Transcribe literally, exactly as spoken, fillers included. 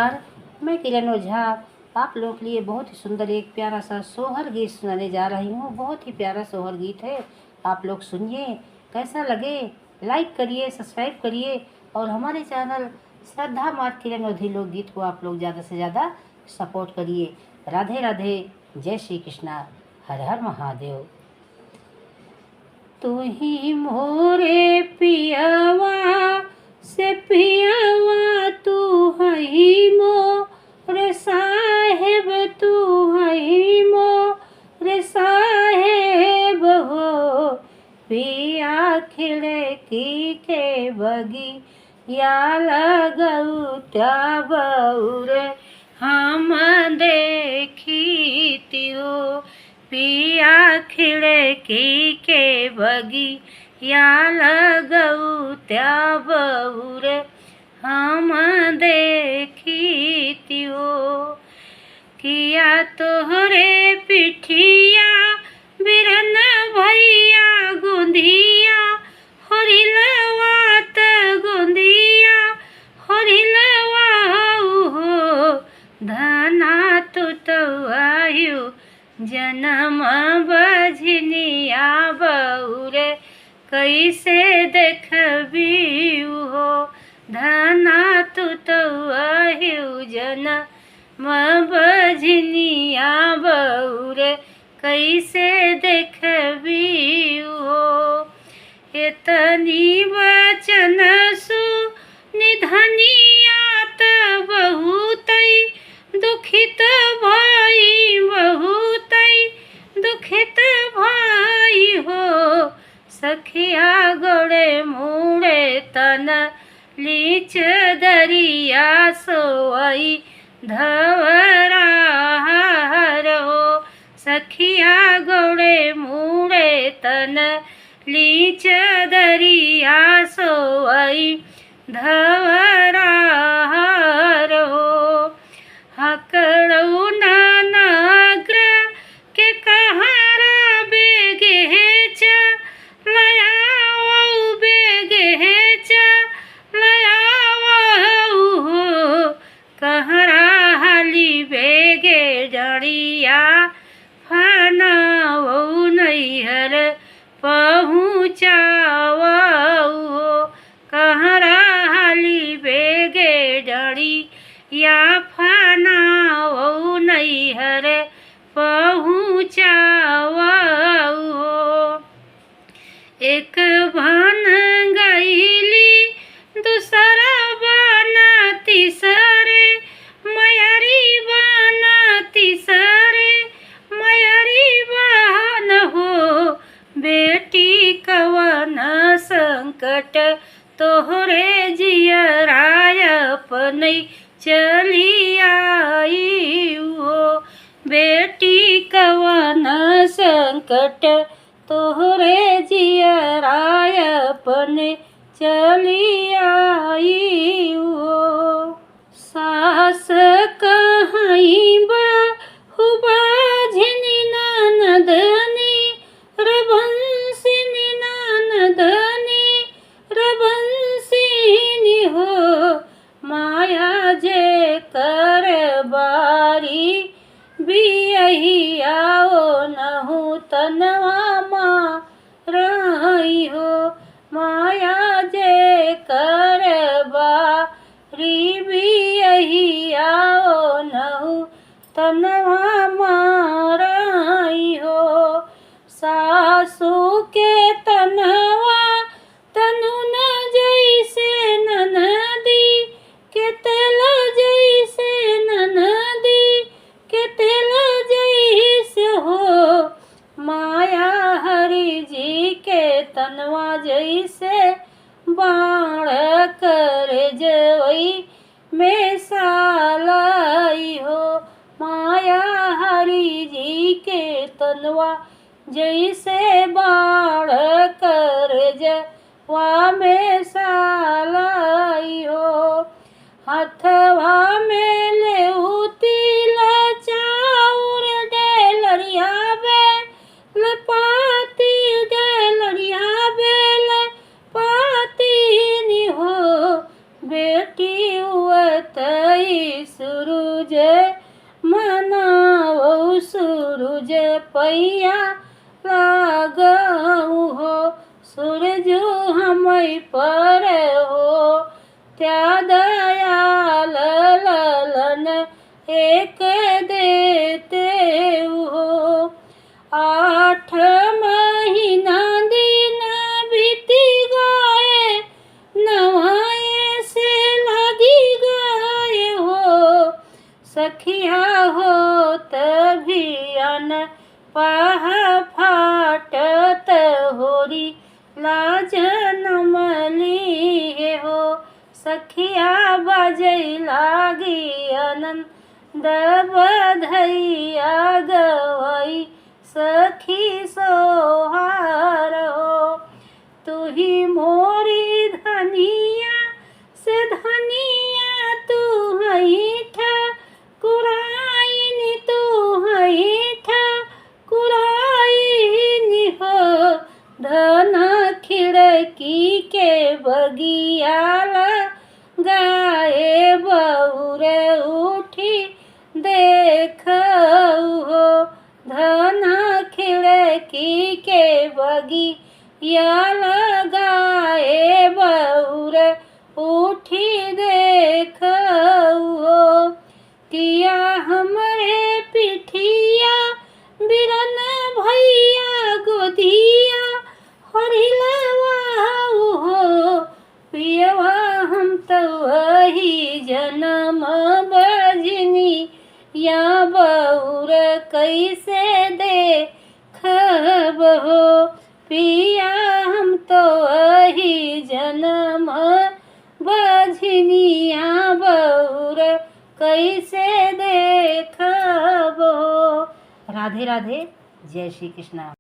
नमस्कार, मैं किरण ओझा आप लोग के लिए बहुत ही सुंदर एक प्यारा सा सोहर गीत सुनाने जा रही हूँ। बहुत ही प्यारा सोहर गीत है, आप लोग सुनिए, कैसा लगे, like करिए, subscribe करिए और हमारे channel श्रद्धा मार्ग किरण ओझा लोकगीत को आप लोग ज़्यादा से ज़्यादा support करिए। राधे राधे, जय श्री कृष्णा, हर हर महादेव। तू ही मोरे पियवा से पियवा, तू ही मोर साहेब, तू ही मोर साहेब हो। पिया खिड़की के बगिया लगउत्या बउरे हम देखित हो। पिया खिड़की के बगिया लगउत्या बउरे हम देखित हो। किया तोहरे पिठिया बिरन भइया गोंदिया, होरिलवा त गोंदिया, होरिलवा हो, धना तू तो आयु जनम बझनिया बउरे, कैसे देखबी हो, धना तू तो आयु जनम बझनिया बउरे, कैसे देखबी हो। एतनी वचन सुनि धनिया त बहुतै दुखित भई, बहुतै दुखित भई हो। सखिया गोड़े मुड़े तन लीच दरिया सोई धवरा हर हो। सखिया गोड़े मुड़े तन लीच दरिया सोई धवरा हर हो। हकड़ऊ नानाग्र के कहारा बेगे चलयावऊ, बेगे चलयावऊ हो। कहरा हाली बेगे डड़िया फनावऊ नैहर पहुँचावऊ हो। कहरा हाली बेगे डड़िया फनावऊ नैहर पहुँचावऊ हो। एक बन गईली, दूसरा बन तीसरे, मयरी बन तीसरे, मयरी बन हो। बेटी कवन संकट तोहरे जियरा अपने चली आई हो। बेटी कवन संकट तोहरे जियरा अपने चली आई हो। सास कहाई बहू बाझिन ननदनी रबंसिन ननदनी रबंसिन हो। माया जे कर बारी बियहिया ओनहु तनवा मारई हो। माया जे कर बारी बियहिया ओनहु तनवा मारई हो। सासू के तनवा तनु न जैसे ननदी के तेल, जैसे ननदी के तेल जैसे हो। माया हरि जी के तनवा जैसे बाण करेजवई में सालाई हो। माया हरि जी के तनवा जैसे बाण करेजवा में सालाई हो। हथवा में लेऊ तिल चाउर, डेलरिया बेल पाती, डेलरिया बेल पाती नि हो। बेटी उवत जय सूरज मनावो सूरज पैया लागो हो, सूरज हमई पर हो, त्या दयाल ललन एक देते हो। आठ महीना दिन बीती गए, नवाए से लगी गए हो। सखिया हो तभी अन पाह फाटत होरी लाजन मली हे हो। सखिया बजै लागी आनंद बधैया गवै सखी सोहार हो। तू ही मोरी धनिया से धनिया तू हई ठा कुराइन तू हई ठा कुराइन हो। धन खिड़की के बगिया लगाए बउर उठी देखउ हो। धन खिड़की के बगिया लगाए बउर उठी देखउ हो। किया हमरे पिठिया बिरन भैया गोदिया हरिलवाउ हो। पियवा हम तो वही जनम बजनी या बउर कैसे देखब हो। पिया हम तो वही जनम बजनिया बउर कैसे देखब हो। राधे राधे, जय श्री कृष्णा।